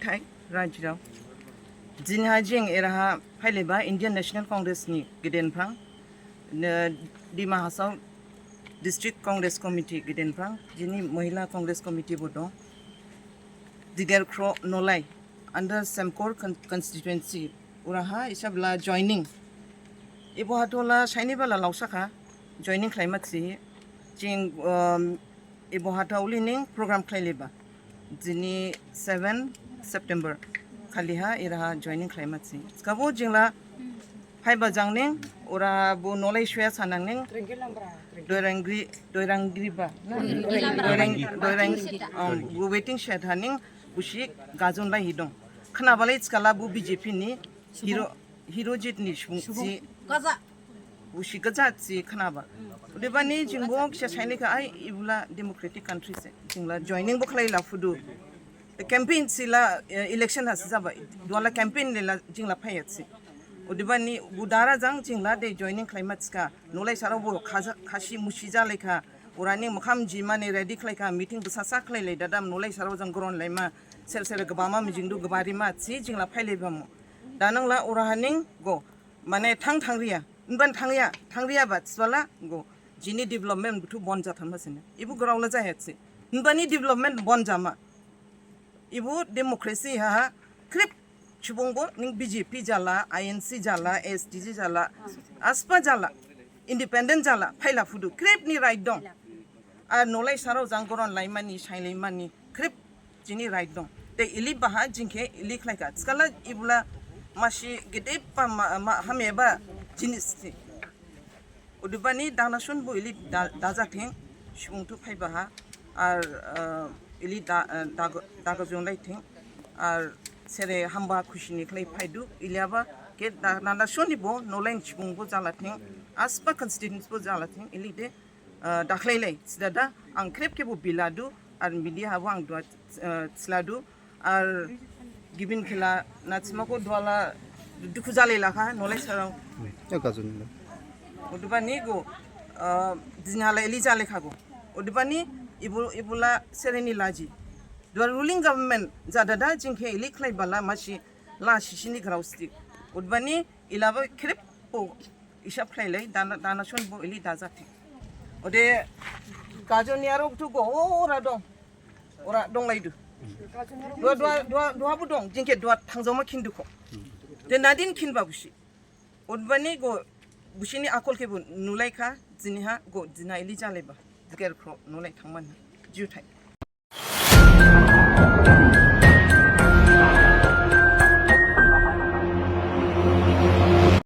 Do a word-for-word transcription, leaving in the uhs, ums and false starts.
Juthai rajirao. Dinha jing eraha phaileba Indian National Congress ni geden phrang, ne, Dima Hasao District Congress Committee geden phrang, jini Mahila Congress Committee bo dong. Digerkhro Nolai under Semkhor con-, constituency, uraha isabla joining. Ebo hathola saini bala lausakha joining khlaima si. Jing, um, ebo hatho uli ning program khlaileba. Dini seven September khaliha iraha joining khlaima si. Skabo jingla phaiba jang ning, ora bo Nolai suya sanang ning, doirangri, doirangri ba, na? Doirang, doirang, um, bo waiting shed ha ning, busi gajon lai hidong. Khnabalai skala bo B J P ni hero, hero jit ni subung si. Busi gaja si khnaba. Odebani jingbo kisa saini kha ai ibula democratic country se. Jingla joining bo khlaila phudu. Campaign sila, eh, election hasi jaba. Duala campaign lela jingla phaiya si. Odebani bo dara jang jingla de joining khlaima thikha. Nolai sarao bo khaja-, khasi musi jalaikha. Orani mukham jimane ready khlaikha. Meeting bo sasa khlailai dadam Nolai sarao jang gron laima. Ser ser gabama mijingdu gabarima si jingla phailaibamu. Danangla oraha ning go. Mane thang thangriya. Nban thangya. Thangriya ba sibala go. Jini development buthu bon jathanma sini. Ibu graola jaya si. Nbani development bon jama. Ibu democracy ha, ha, khrip subungbo ning B J P jala, I N C jala, S D G jala, aspa jala, independent jala, phaila phudu, khrip ni right dong. Ar Nolai sarao jang gron laimani, sailaimani, khrip jini right dong. Te ili baha jingkhe ili khlaikha. Skala ibula masi gede pa ma, ma, hamyaba jinis si. Odebani dana sun bo ili da, dajathing, subung thu phaibaha, ar, eh, ili da, eh, dago, dago jong laithing, ar sere hamba khusi ni khlai phaidu, iliaba khe da, dana sun ni bo, Nolai ni subung bo jalathing, aspa constituency bo jalathing, ili de, eh, dakhlailai, sidada, ang khrip khe bo biladu, ar media habo ang dua, eh, siladu, ar gibin khela natsima ko duala dukhu jalailakha, Nolai sarao. Ya, gajon ni. Odebani go, eh, dinhala ili jalaikha go. Odebani ibu, ibula sereni laji. Dua ruling government jadada jingkhe ili khlaibala masi la sisini grao sti. Odebani ilaba khrip bo isap khlailai, dana, dana sun bo ili dajathing. Ode gajon ni aro buthu go, ora dong. Ora dong laidu. Dua, dua, dua, dua bo dong, jingkhe dua thangjaoma khindu kho. De nadin khinba busi. Odebani go, busi ni akol khe bo nulaikha, diniha go, dina ili jalaiba. Digerkhro Nolai thangmane. Juthai.